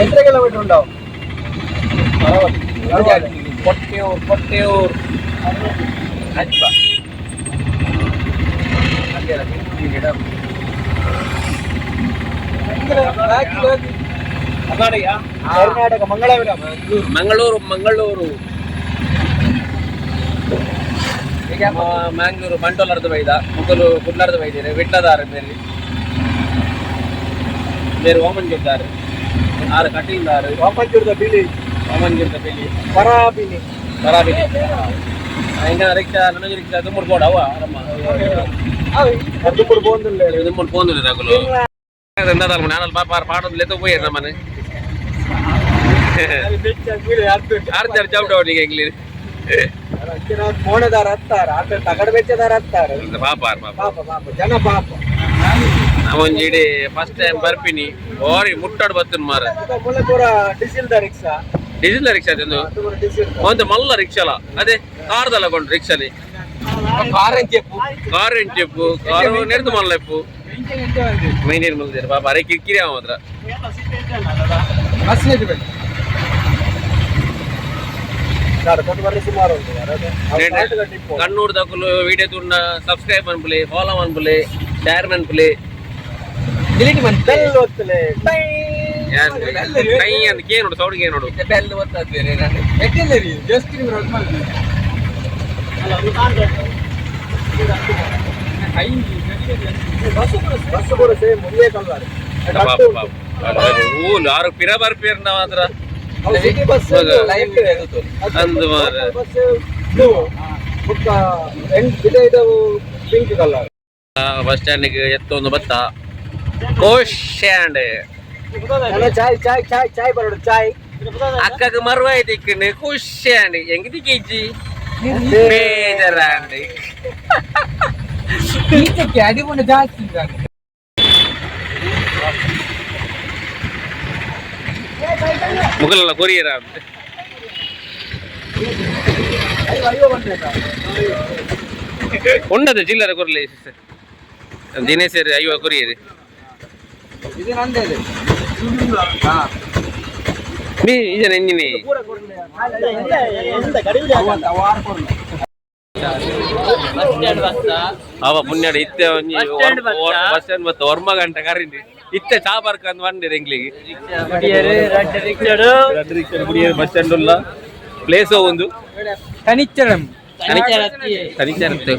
എത്ര കിലോമീറ്റർ ഉണ്ടാവും? ಕೊಟ್ಟೆಯೂರ್ ಕೊಟ್ಟೆಯೂರ್. കർണാടക മംഗളാപുരം. ಮಂಗಳೂರು ಮಂಗಳೂರು. ಮ್ಯಾಂಗ್ಳೂರು ಬಂಟೋಲಾರ್ದ ಬೈದ ಮುಗಲು ಕುಡ್ಲಾರ್ದ ಬೈದಿರಿ ವಿಟ್ಲದಾರ ಮೇರಿ ಬೇರೆ ಓಮನ್ ಗಿಡ್ದಾರು ಆರು ಕಟೀಲ್ದಾರು ವಾಪಂಚೂರ್ದ ಬಿಳಿ ಓಮನ್ ಗಿಡ್ದ ಬಿಳಿ ಪರಾಬಿನಿ ಬರಾಬಿಲಿ ಹಿಂಗ ರಿಕ್ಷಾ ನನಗೆ ರಿಕ್ಷಾ ದುಮ್ಮುಡು ಬೋಡ ಅವ ನಮ್ಮ ದುಮ್ಮುಡು ಬೋಂದುಲ್ಲೆ ದುಮ್ಮುಡು ಪೋಂದುಲ್ಲೆ ರಗುಲು ಎಂದಾದಲ್ಲ ನಾನು ಪಾಪ ಪಾಡೊಂದು ಲೆತ್ತ ಪೋಯೇರು ನಮ್ಮನೆ ಆರು ಜನ ಚೌಟ ಅವನಿಗೆ ಎಂಗ್ಲಿ ಮೋಣದಾರ ಹತ್ತಾರ ಆತ ತಗಡ ಬೆಚ್ಚದಾರ ಹತ್ತಾರ ಪಾಪ ಪಾಪ ಪಾಪ ಪಾಪ ಜನ ಪಾಪ ನಾವೊಂಜಿ ಇಡೀ ಫಸ್ಟ್ ಟೈಮ್ ಬರ್ಪಿನಿ ಬಾರಿ ಮುಟ್ಟಾಡು ಬತ್ತನ್ ಮಾರ ಮುಲ್ಲ ಪೂರ diesel the rickshaw diesel rickshaw ತಂದು ಡೀಸೆಲ್ ಒಂದು ಮಲ್ಲ ರಿಕ್ಷಾಲ ಅದೇ ಕಾರ್ದಲ್ಲ ಕೊಂಡು ರಿಕ್ಷಾಲಿ ಕಾರ್ ಅಂತ చెప్పు ಕಾರ್ ಎಂಟು చెప్పು ಕಾರು ನೆಡ್ದು ಮಲ್ಲ ಇಪ್ಪು ಮೈನೇರು ಮಲ್ದೇರು ಪಾಪ ಅರೆ ಕಿರಿಕಿರಿ ಅವ ಮಾತ್ರ ಬಸ್ ಸುಮಾರು ಉಂಟು ಕಣ್ಣೂರು ದಕ್ಕಲು ವಿಡಿಯೋ ತುಂಡ ಸಬ್ಸ್ಕ್ರೈಬ್ ಅನ್ಪುಲೆ ಫಾಲೋ ಅನ್ಪುಲೆ ಶೇರ್ ಅನ್ಪುಲೆ ಡಿಲೀಟ್ ಮಂತ್ ಬೆಲ್ ಒತ್ತಲೆ ಕೈ ಅಂತ ಕೇ ನೋಡು ಸೌಂಡ್ ಕೇ ನೋಡು ಬೆಲ್ ಒತ್ತದ ನಾನು ಎಟ್ಟಿಲ್ಲ ರೀ ಜಸ್ಟ್ ನೀವು ರೊಕ್ಕ ಬಸ್ ಕೂಡ ಸೇಮ್ ಒಂದೇ ಕಲರ್ ಪಾಪ ಪಾಪ ಊಲು ಆರು ಪಿರ ಬರ್ಪೇರ್ ನಾವ್ ಮಾತ್ರ ಸಿಟಿ ಬಸ್ ಲೈವ್ ಇರುತ್ತೆ ಅಂದು ಮಾರ್ರೆ. ಬಸ್ ಬ್ಲೂ ಬುಕ್ಕ ಇದು ಪಿಂಕ್ ಕಲರ್ ಬಸ್ ಸ್ಟ್ಯಾಂಡಿಗೆ ಎತ್ತೊಂದು ಬತ್ತ ಕೋಶ್ ಸ್ಟ್ಯಾಂಡ್ ಚಾಯ್ ಚಾಯ್ ಚಾಯ್ ಚಾಯ್ ಬರೋಡು ಚಾಯ್ ಅಕ್ಕಗೆ ಮರುವಾಯ್ ದಿಕ್ಕಂಡು ಖುಷಿ ಅಂಡ್ ಹೆಂಗ್ ದಿಕ್ಕಿಜ್ಜಿ ಬೇಜಾರಾಂಡ್ ಈಚಕ್ಕೆ ಅಡಿಗುಣ ಜಾಸ್ತಿ ಇದ್ದಾನೆ ಮುಗಲೆಲ್ಲ ಕೊರಿಯರ ಉಂಡದ ಚಿಲ್ಲರೆ ಕೊರ್ಲಿ ದಿನೇಶ್ ಐವ ಕೊರಿಯರ್ ಇದು ನಂದೇ ಇದೆ ನೀ ಇಜನ ಎಂಜಿನಿ ಅವ ಪುಣ್ಯಾಡ ಇತ್ತೆ ಒಂಜಿ ಬಸ್ ಸ್ಟ್ಯಾಂಡ್ ಬತ್ತ ಒರ್ಮ ಗಂಟೆ ಕರಿಂಡಿ ಇತ್ತೆ ಚಾ ಬರ್ಕಂದ್ ಬಂದಿರ ಎಂಗ್ಲಿಗೆ ಬಸ್ ಸ್ಟ್ಯಾಂಡ್ ಉಲ್ಲ ಪ್ಲೇಸ್ ಒಂದು ತನಿಚ್ಚರಂ ತನಿಚಾರತ್ತೆ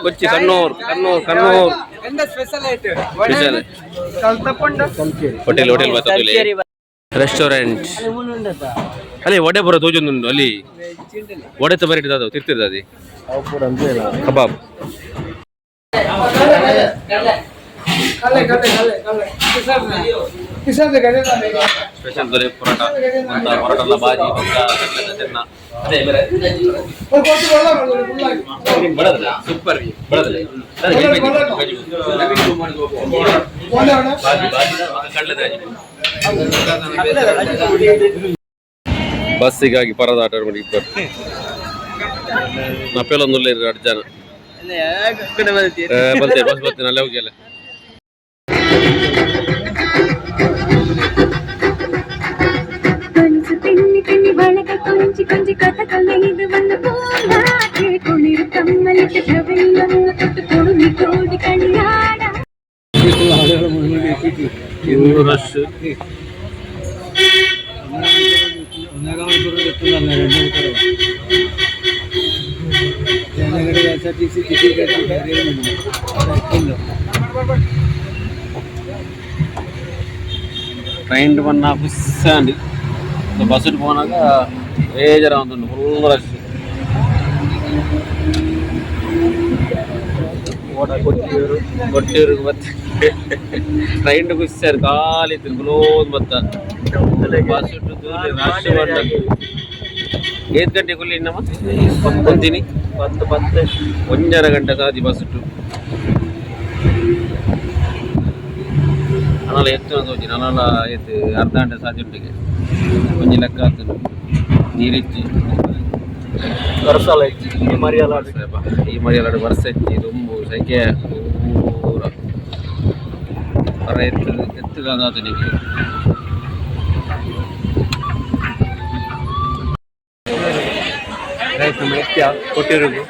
ಕೊಚ್ಚಿ ಕಣ್ಣೂರ್ ಕಣ್ಣೂರ್ ಕಣ್ಣೂರ್ ಎಂದ ಸ್ಪೆಷಲ್ ಆಯ್ತು ಸ್ಪೆಷಲ್ ಹೋಟೆಲ್ ಹೋಟೆಲ್ ಬರ್ತದೆ ರೆಸ್ಟೋರೆಂಟ್ ಅಲ್ಲಿ ವಡೆ ಬರೋ ತೋಜೊಂದುಂಡು ಅಲ್ಲಿ ವಡೆ ಬರೀ ದಾದ ತಿರ್ತಿರ್ತದೆ ಕಬಾಬ್ ಸ್ಪೆಷಲ್ ದೊರೆ ಪರೋಟ ಅಂತ ಪರೋಟ ಎಲ್ಲ ಬಾಜಿ ಬೊಕ್ಕ ಕಟ್ಲೆಟ್ ಚೆನ್ನ ಅದೇ ಬೇರೆ ಬಡದಲ್ಲ ಸೂಪರ್ ಬಡದಲ್ಲ ಬಾಜಿ ಬಾಜಿ ಕಡ್ಲೆದ ಬಸ್ಸಿಗಾಗಿ ಪರದಾಟ ಮಾಡಿ ಇಬ್ಬರು ನಪ್ಪೆಲೊಂದುಲ್ಲ ಎರಡು ಜನ ಬರ್ತೇವೆ ಬಸ್ ಬರ್ತೀನಿ ಅಲ್ಲೇ ಹೋಗಿ ಅಲ್ಲ கொலுசு பின்னி பின்னி வழக கொஞ்சி கொஞ்சி கதகளி இது வந்து பூங்காற்றே குளிர் கம்மலிட்டு கவையில் வந்து தொட்டு கோடி கோடி களியாட ರಶ್ ಟ್ರೈನ್ ಬನ್ನ ಖುಷಿ ಬಸ್ ಪೋನಾಗ ಬೇಜಾರ ಫುಲ್ ರಶ್ ಕೊಟ್ಟಿರು ಮತ್ತೆ ಟ್ರೈನ್ ಖುಷಿ ಖಾಲಿ ತಿರುಗುಲೋದು ಬತ್ತ ಬಸ್ ರಶ್ ಬಂದ ಏತ್ ಗಂಟೆ ಕುಲ್ಲಿ ಇನ್ನಮ್ಮ ಒಂದಿನಿ ಪತ್ತು ಪತ್ತು ಒಂಜರ ಗಂಟೆ ಸಾದಿ ಬಸ್ ಇಟ್ಟು ಅನಲ ಎತ್ತು ತೋಜಿ ನನಲ ಎತ್ತು ಅರ್ಧ ಗಂಟೆ ಸಾದಿ ಉಂಟಿಗೆ ಒಂಜಿ ಲೆಕ್ಕ ಆತನು ನೀರಿಚ್ಚಿ ವರ್ಷ ಈ ಮರಿಯಲ್ಲ ಈ ಮರಿಯಲಾಡು ವರ್ಷ ಇಚ್ಚಿ ದುಂಬು ಸೆಕೆ ಪೂರ ಪರ ಎತ್ತು ಎತ್ತುಗಾದಾತನಿಗೆ ರೈಟ್ ನಮ್ಮ ಎತ್ಯ ಕೊಟ್ಟಿರುಗು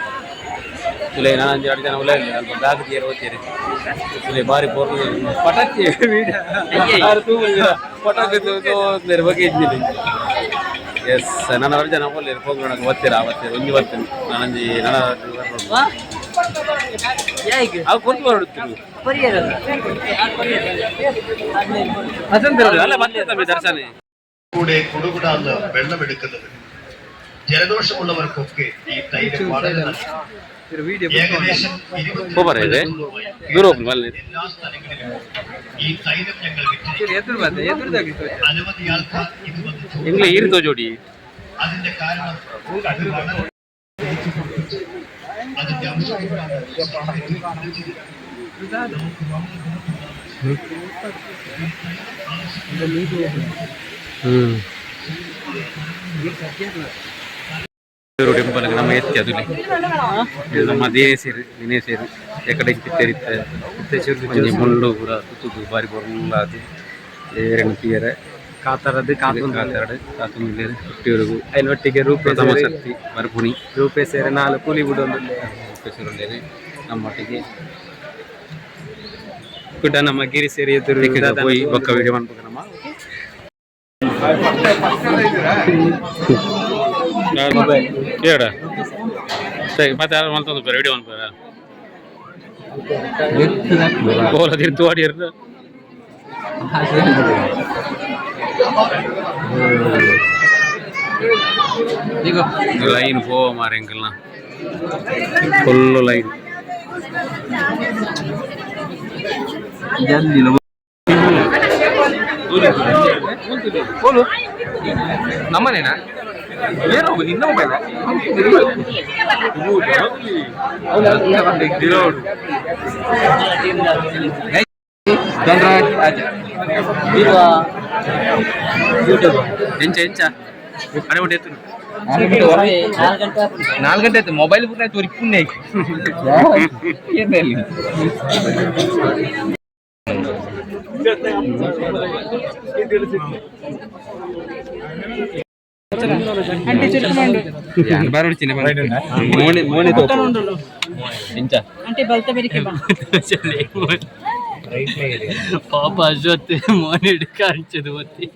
ಇಲ್ಲ ನಾನು ಎರಡು ಜನ ಉಲ್ಲ ಇಲ್ಲ ಅಲ್ಪ ಬ್ಯಾಗ್ ತೀರ ಓದ್ತೀರಿ ಇಲ್ಲ ಬಾರಿ ಪೋರ್ ಪಟಾಕಿ ತೂಗುದಿರ ಪಟಾಕಿ ತೋರ್ತಾರೆ ಬಗ್ಗೆ ಇದ್ದೀನಿ ಎಸ್ ನನ್ನ ಜನ ಪೋಲೇರು ಪೋಂಗಣಕ್ಕೆ ಬರ್ತೀರಾ ಬರ್ತೀರ ಒಂಜಿ ಬರ್ತೀನಿ ನಾನಂಜಿ ನನ್ನ ಅವು ಕೊಟ್ಟು ಬರುತ್ತೀರಿ അല്ല വന്നേ തമ്പി ദർശനം കൂടെ കുടുകുടാന്ന് വെള്ളമെടുക്കുന്നത് ജലദോഷമുള്ളവർക്കൊക്കെ ഈ തൈര് വളരെ നല്ലതാണ്. ഏകദേശം 22 പോപറ ഇത് ദൂരം ಹೋಗ್ಲಿ ಮಲ್ಲಿ എല്ലാ സ്ഥലങ്ങളിലും ഈ തൈലം ഞങ്ങൾ വിറ്റിരിക്കുന്നു. അനവധി ആൾക്കാർ ഇത് വന്ന് ചോദിച്ചു. എങ്കിലും ഈരുത്തോ ജോഡി അതിന്റെ കാരണം അത് വളരെ അതിന്റെ ഔഷധമാണ് ശരീരത്തിൽ കുറച്ചത്. നമുക്ക് വളരെ ഗുണപ്രദമാണ്. ಟೆಂಪಲ್ ನಮ್ಮ ಎತ್ತಿ ಅದು ಇದು ನಮ್ಮ ದಿನೇಶರು ದಿನೇಶರು ಎಕಡೆ ಕಿತ್ತೆರಿತ್ತೆ ಒಂಜಿ ಮುಳ್ಳು ಪೂರ ತುತ್ತುದು ಬಾರಿ ಬೊರ್ಲ ಅದು ಏರೆನ್ ತೀಯರೆ ಕಾತರದ್ದು ಕಾತರಡು ಕಾತೊಂದುಲ್ಲೆರ್ ಕೊಟ್ಟಿಯೂರುಗು ಐನೊಟ್ಟಿಗೆ ರೂಪೇ ಪ್ರಥಮ ಶಕ್ತಿ ಬರ್ಪುಣಿ ರೂಪೇ ಸೇರೆ ನಾಲ್ ಕೂಲಿ ಬಿಡೊಂದುಲ್ಲೆ ಹೆಸರುಲ್ಲೆರ್ ನಮ್ಮೊಟ್ಟಿಗೆ ಕುಡ ನಮ್ಮ ಗಿರಿ ಸೇರಿ ಎದುರು ಪೋಯಿ ಬೊಕ್ಕ ವಿಡಿಯೋ ಮನ್ಪುಗ ನಮ್ಮ ಕೇಡ ಸರಿ ಮತ್ತೆ ಯಾರು ಮಲ್ತೊಂದು ವಿಡಿಯೋ ಮನ್ಪುರ ಕೋಲ ತಿರ್ತು ಆಡಿರ್ದು ಲೈನ್ ಪೋವ ಮಾರೆ ಎಂಕಲ್ನ ಫುಲ್ಲು ಲೈನ್. ಕೋಲು ನಮ್ಮನೇನಾ? ಏನೋ ನಿನ್ನ ಮೊಬೈಲ್. ಎಂಚ ಎಂಚ ಅಡೆ ಒಟ್ಟು ಎತ್ತುನು. 4 ಗಂಟೆ ಆಯ್ತು ಮೊಬೈಲ್ ಪೂರ ಆಯ್ತು ಪುಣ್ಯ. ಮೋನೆ ಮೋನೆ ಎಂಚ అంటే బలత పెరిగి ಪಾಪ ಅಶ್ವತ್ ಮೋನೆ ಕಾಣಿಸದು ಒತ್ತಿ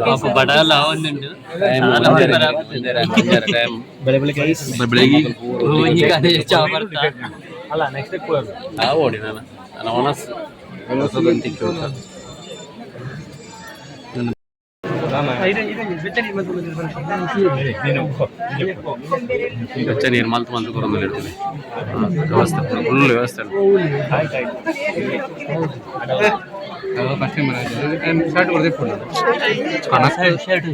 ಪಾಪ ಬಡಲ ಒಂದುಂಡು. ಬೆಳಗ್ಗೆ ಒಂಜಿ ಕಾಲೇಜ್ ಚಾ ಬರ್ತಾ. ಆ ಓಡಿ ನಾನು ನಾನು ಒಣಸ್ ಬೆಚ್ಚ ನೀರು ಮಲ್ತು ಮಲ್ತು ಕೊರೊಂದು ಇರ್ತದೆ. ವ್ಯವಸ್ಥೆ ಫುಲ್ ವ್ಯವಸ್ಥೆ. ಶರ್ಟ್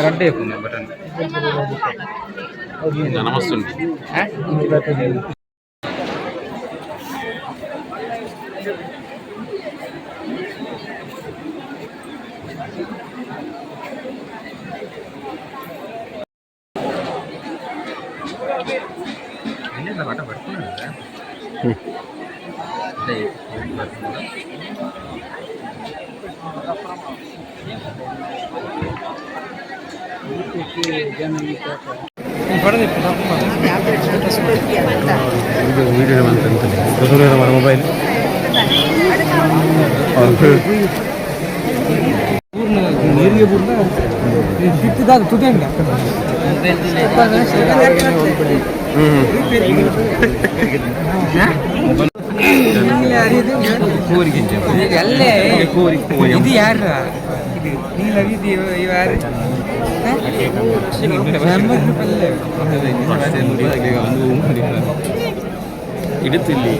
ರಡ್ಡೆ ಬಟನ್. ನಮಸ್ತುಂಟು. Video mobile. ಅಲ್ಲೇ ಇದು ಯಾರ ಇದು ನೀಲ ಇದು ಇವ ಯಾರು? ಇಡುತ್ತಿಲ್ಲಿ.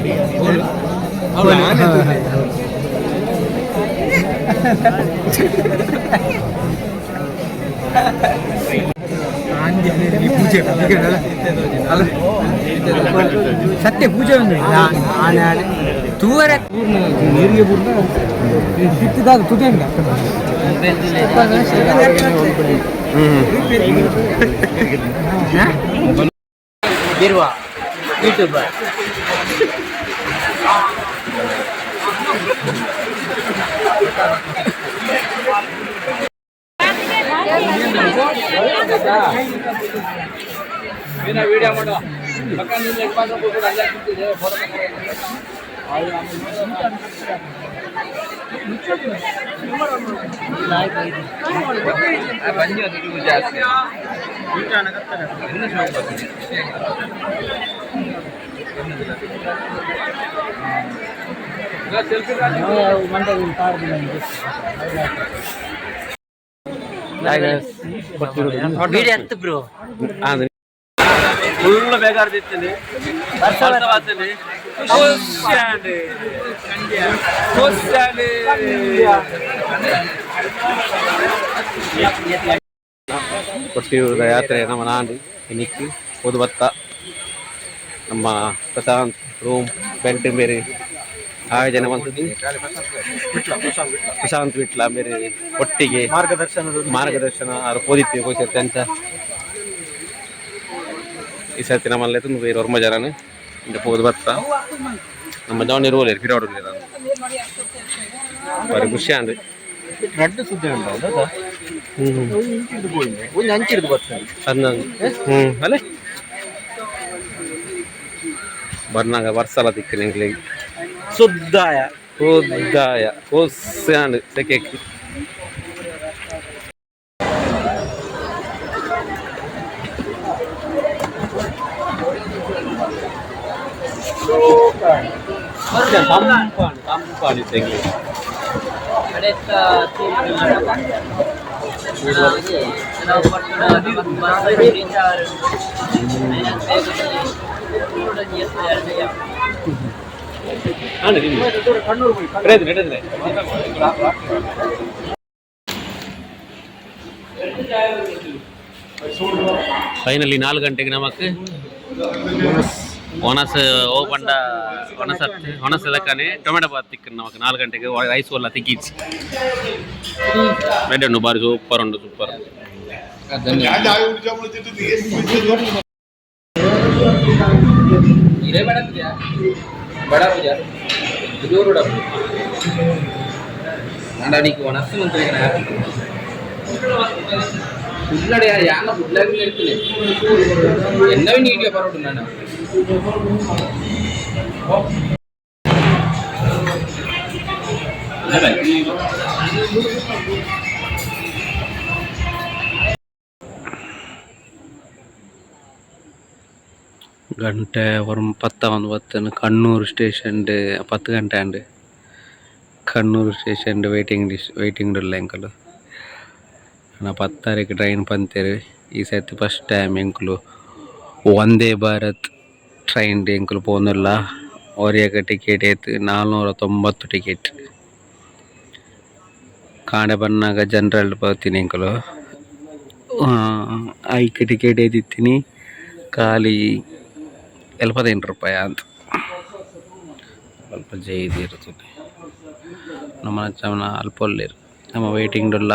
ಪೂಜೆ ಅಲ್ಲ ಸತ್ಯ ಪೂಜೆ ಒಂದು ಆನೆ ಆನೆ ತೂವರ ನೀರಿಗೆ ತುದೆ. ಬಿರ್ವಾ ಯೂಟ್ಯೂಬರ್. ಜಾಸ್ತಿ. ಬ್ರೋ. ಫುಲ್ ಬೇಗಾರ್ದಿತ್ತೇನೆ. ಕೊಟ್ಟಿಯೂರ ಯಾತ್ರೆ ನಮ್ಮ ನಾಡು ಇನ್ನಿಕ್ಕಿ ಪೊದು ಬತ್ತ. ನಮ್ಮ ಪ್ರಶಾಂತ್ ರೂಮ್ ಬೆಂಟ್ ಬೇರೆ ಆಯೋಜನೆ ಮಂತದ್ದು ಪ್ರಶಾಂತ್ ವಿಟ್ಲ ಬೇರೆ ಒಟ್ಟಿಗೆ ಮಾರ್ಗದರ್ಶನ ಮಾರ್ಗದರ್ಶನ ಆರು ಪೋದಿತ್ತಿ ಪೋಸಿರ್ತೆ ಅಂಚ. ಈ ಸರ್ತಿ ನಮ್ಮಲ್ಲೇ ತುಂಬ ಬೇರೆ ಒರ್ಮ ಜನನೇ ಇಂದ ಪೋದು ಬತ್ತ. ನಮ್ಮ ಜವನ್ ಇರುವಲ್ಲ ಪಿರಾಡು ಬಾರಿ ಖುಷಿ ಆಂಡ್. ರಡ್ಡು ಸುದ್ದಿ ಉಂಟು. ಒಂಜಿ ಅಂಚಿಡ್ದು ಬರ್ತದೆ. ಹನ್ನೊಂದು ಹ್ಞೂ ಅಲ್ಲೇ ಬರ್ನಾಗ ವರ್ಸಲ ದಿಕ್ಕು ನಿಂಗ್ಲಿಗೆ. ಸುದ್ದಾಯ. ಶುದ್ಧಾಯ ಖುಷಿ ಆಂಡ್ ಸೆಕೆಕ್. ತಂಪಾಣು ತಂಪಾಣು ತೆಂಗಿ. ಫೈನಲಿ 4 ಗಂಟೆಗೆ ನಮಕ್ ಒಣಸ ಓ ಪಂಡ ಒಣಸ ಒಣಸ ಲಕ್ಕನೆ ಟೊಮೆಟೊ ಬಾತ್ ತಿಕ್ಕ ನಮಕ್ 4 ಗಂಟೆಗೆ. ರೈಸ್ ಒಲ್ಲ ತಿಕ್ಕಿಚಿ ಮೆಡ್ಡೆ ಉಂಡು. ಬಾರಿ ಸೂಪರ್ ಉಂಡು, ಸೂಪರ್. ಇರೇ ಬಡ ಪೂಜಾ ಬಡ ಪೂಜಾ ಜೋರು ಡಬ್ಬು ನಾಡಾಡಿಗೆ ಒಣಸು ಮಂತ್ರಿಗೆ ಕುಡ್ಲಡೆ ಯಾನ ಕುಡ್ಲಾಗಿ ಹೇಳ್ತೀನಿ എന്നവൻ വീഡിയോ പറോട്ടു ನಾನು. ಗಂಟೆ ಒರ್ಂ ಪತ್ತ ಒಂದು ಬತ್ತನು ಕಣ್ಣೂರು ಸ್ಟೇಷನ್ 10 ಗಂಟೆ ಆಂಡ್. Kannur station waiting list waiting ಉಲ್ಲ ಎಂಕುಲು. ನಾ 10 ತಾರೀಕು ಟ್ರೈನ್ ಪಂತೇರು. ಈ ಸರ್ತಿ ಫಸ್ಟ್ ಟೈಮ್ ಎಂಕುಲು ವಂದೇ ಭಾರತ್ ಟ್ರೈನ್ ಎಂಕುಲು ಪೋನುಲ್ಲ. ಒರಿಯಕ ಟಿಕೆಟ್ ಏತ್ 490 ಟಿಕೆಟ್. ಕಾಂಡೆ ಬನ್ನಾಗ ಜನರಲ್ ಪೋತಿನಿ ಎಂಕುಲು. ಐಕ್ ಟಿಕೆಟ್ ಏತಿತ್ತೀನಿ ಖಾಲಿ 75 ರೂಪಾಯಿ ಅಂತ. ಅಲ್ಪ ಜೈದ್ ಇರ್ತದೆ. ನಮ್ಮ ಚಮನ ಅಲ್ಪ ಒಲ್ಲೇರು. ನಮ್ಮ ವೇಟಿಂಗ್ ಉಲ್ಲ.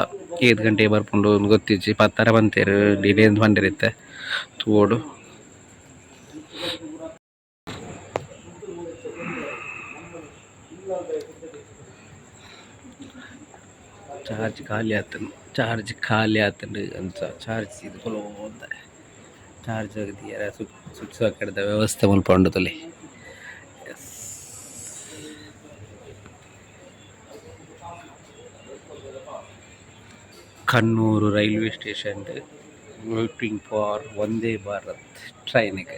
ಏತ್ ಗಂಟೆಗೆ ಬರ್ಪುಂಡು ಗೊತ್ತಿಜ್ಜಿ. ಪತ್ತರ ಬಂತೇರು ಡಿಲೇ ಅಂತ ಬಂದಿರುತ್ತೆ ತೂವೊಡು. ಚಾರ್ಜ್ ಖಾಲಿ ಆತಂಡು, ಚಾರ್ಜ್ ಖಾಲಿ ಆತಂಡು ಅಂತ. ಚಾರ್ಜ್ ಇದು ಅಂತ ಚಾರ್ಜ್ ಆಗಿದೆ. ಸ್ವಿಚ್ ಹಾಕಿದ ವ್ಯವಸ್ಥೆ ಮುಲ್ಪ ಉಂಡು ತುಲೆ. S. Kannur railway station waiting for Vande Bharat ಟ್ರೈನಿಗೆ.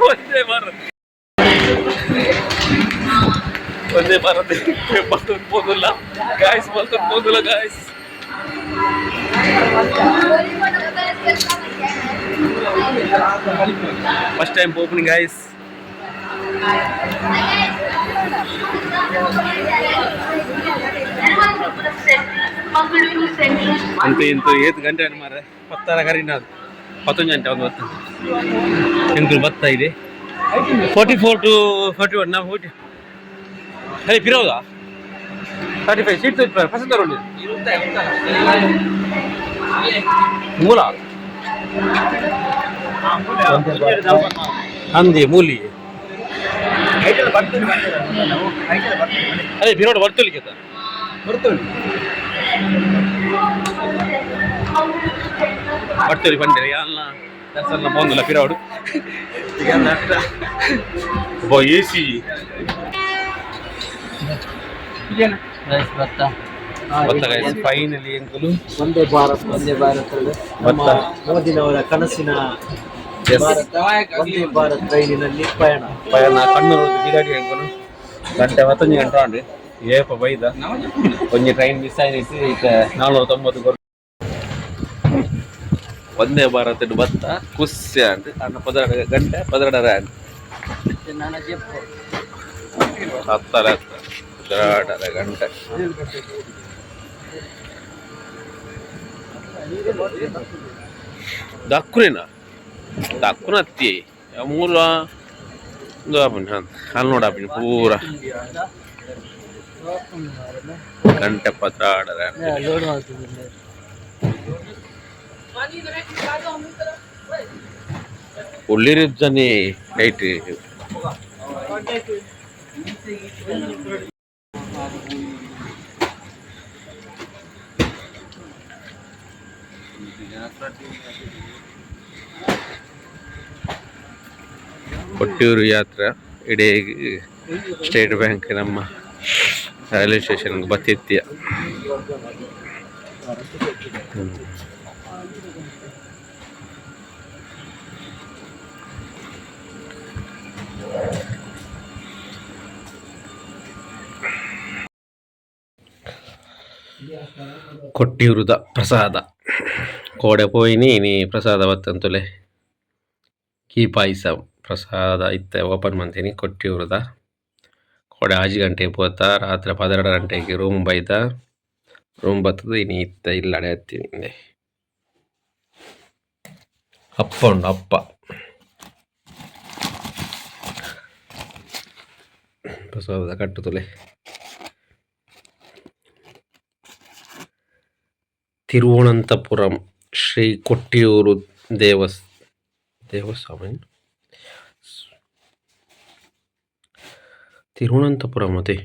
ವಂದೇ ಭಾರತ್, ವಂದೇ ಭಾರತ್ ಬರ್ತದೆ ಪೋಗುಲ್ಲ ಗಾಯ್ಸ್, ಬರ್ತದೆ ಪೋಗುಲ್ಲ ಗಾಯ್ಸ್. ಫಸ್ಟ್ ಟೈಮ್ ಪೋಪುನಿ ಗಾಯ್ಸ್. ಅಂತ ಇಂತು ಏತ್ ಗಂಟೆ ಅನ್ ಮಾರ್ರೆ. ಪತ್ತರ ಕರಿನ ಪತ್ತೊಂದು ಗಂಟೆ ಒಂದು ಬತ್ತ ಎಂಕುಲು ಬತ್ತ ಇದೆ. 44 ಟು 41 ನಾವು 40 ಅದೇ ಪಿರೋದ 35 ಸೀಟ್ ಫಸ್ಟ್ ತಗೊಂಡು ಮೂಲ ಅಂದಿ ಮೂಲಿ. ಅದೇ ಬಿರೋಡ್ ಬರ್ತಲಿಕ್ಕೆ ಬರ್ತಲಿ ಬಂದಿರ ಯಾಲ್ಲ ದರ್ಶನ ಬಂದಿಲ್ಲ ಪಿರೋಡು. ಬೋ ಎ ಸಿ. ಭತ್ತ. ಭತ್ತ ಫೈನಲಿ ಎಂಕುಲು ಒಂದೇ ಭಾರತ್, ಒಂದೇ ಭಾರತ್ ನಮ್ಮ ಭತ್ತ. ಮೋದಿನವರ ಕನಸಿನ ಭಾರತ, ಒಂದೇ ಭಾರತ್ ರೈಲಿನಲ್ಲಿ ಪಯಣ. ಪಯಣ. ಕಣ್ಣೂರು ಬಿದಾಡಿ ಎಂಕುಲು ಗಂಟೆ ಮತ್ತೊಂಜಿ ಗಂಟೆ ಉಂಡು. ಏಪ ಬೈದ ಒಂಜಿ ಟ್ರೈನ್ ಮಿಸ್ ಆಯ್ತು. ಈಗ 490 ಕೊರ್ ಒಂದೇ ಭಾರತ್ ಭತ್ತ ಕುಸ್ಯ ಅಂಡ್ ಅಣ್ಣ 12 ಗಂಟೆ 12 ಆಂಡ್ ಹತ್ತರ 12.5 ಗಂಟೆ. ದಕ್ಕುನೇನಾ ದಕ್ಕುನ ಅತ್ತಿ ಮೂಲ ಒಂದು ಆಪುಂಡು. ಹಾಂ, ಅಲ್ಲಿ ನೋಡಾಪಿನ ಪೂರ ಗಂಟೆ 12.5. ಲೋಡ್ ಮಾಡ್ತಿದ್ದೀನಿ. ಒಳ್ಳಿರಿದ್ದಾನೆ ನೈಟ್. ಕೊಟ್ಟಿಯೂರು ಯಾತ್ರೆ ಇಡೀ ಸ್ಟೇಟ್ ಬ್ಯಾಂಕ್ ನಮ್ಮ ರೈಲ್ವೆ ಸ್ಟೇಷನ್ ಬತ್ತಿತ್ತೀಯ. ಕೊಟ್ಟಿಯೂರುದ ಪ್ರಸಾದ ಕೋಡೆ ಪೋಯಿನಿ ನೀ ಪ್ರಸಾದ ಬತ್ತಂತುಲೆ. ಕೀ ಪಾಯಸ ಪ್ರಸಾದ ಇತ್ತೆ ಓಪನ್ ಮಂತೀನಿ ಕೊಟ್ಟಿಯೂರುದ. ಕೋಡೆ 6 ಗಂಟೆಗೆ ಪೋತ, ರಾತ್ರಿ 12 ಗಂಟೆಗೆ ರೂಮ್ ಬೈದ. ರೂಮ್ ಬತ್ತದ ಇನಿ ಇತ್ತ ಇಲ್ಲಡೆ ಹತ್ತೀನಿ. ಅಪ್ಪ ಉಂಡು ಅಪ್ಪ ಪ್ರಸಾದ ಕಟ್ಟು ತುಲೆ. ತಿರುವನಂತಪುರಂ ಶ್ರೀ ಕೊಟ್ಟಿಯೂರು ದೇವಸ್ವಾಮಿ ತಿರುವನಂತಪುರಂ ಅದೇ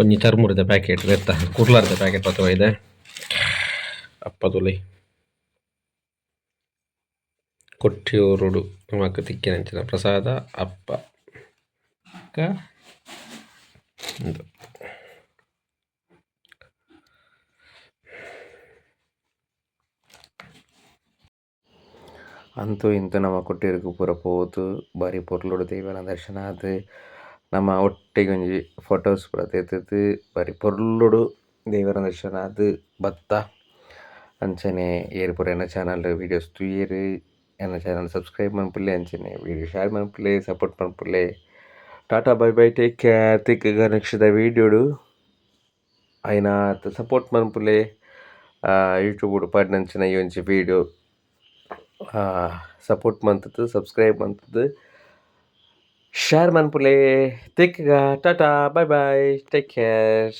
ಒಂಜಿ ಚರ್ಮುರದ ಪ್ಯಾಕೆಟ್ ಬೆತ್ತ ಕುರ್ಲಾರ್ದ ಪ್ಯಾಕೆಟ್ ಪತ್ತು ಇದೆ ಅಪ್ಪ ತುಲೆ. ಕೊಟ್ಟಿಯೂರುಡು ನಮಕ್ ತಿಕ್ಕಿನಂಚಿನ ಪ್ರಸಾದ ಅಪ್ಪ ಕ ಉಂದು. ಅಂತೂ ಇಂತೂ ನಮ್ಮ ಕೊಟ್ಟಿಯೂರುಗು ಪೂರ ಪೋತು ಬಾರಿ ಪೊರ್ಲುಡು ದೈವನ ದರ್ಶನ ಆದ್ ನಮ್ಮ ಒಟ್ಟಿಗೆ ಒಂಜಿ ಫೋಟೋಸ್ ಪೂರ ದೆತ್ತುದು ಬಾರಿ ಪೊರ್ಲುಡು ದೇವರ ದರ್ಶನ ಆದ್ ಬತ್ತ. ಅಂಚನೆ ಏರ್ ಪೂರ ಎನ್ನ ಚಾನಲ್ ವೀಡಿಯೋಸ್ ತೂಯೆರ್, ಎನ್ನ ಚಾನಲ್ ಸಬ್ಸ್ಕ್ರೈಬ್ ಮನ್ಪುಲೆ, ಅಂಚನೆ ವೀಡಿಯೋ ಶೇರ್ ಮನ್ಪುಲೆ, ಸಪೋರ್ಟ್ ಮನ್ಪುಲೆ. Tata, bye bye, take care. ತಿಕ್ಕುಗ ನೆಕ್ಸ್ಟ್ ದ ವೀಡಿಯೋಡು. ಆಯ್ನಾತ್ ಸಪೋರ್ಟ್ ಮನ್ಪುಲೆ. ಯೂಟ್ಯೂಬ್ ಪಾಡ್ನಂಚಿನ ಈ ಒಂಜಿ ವೀಡಿಯೋ ಸಪೋರ್ಟ್ ಮಂತುದು, ಸಬ್ಸ್ಕ್ರೈಬ್ ಮಂತುದು, ಶೇರ್ ಮನ್ಪುಲೆ. ತಿಕ್ಕುಗ, tata, bye bye, take care.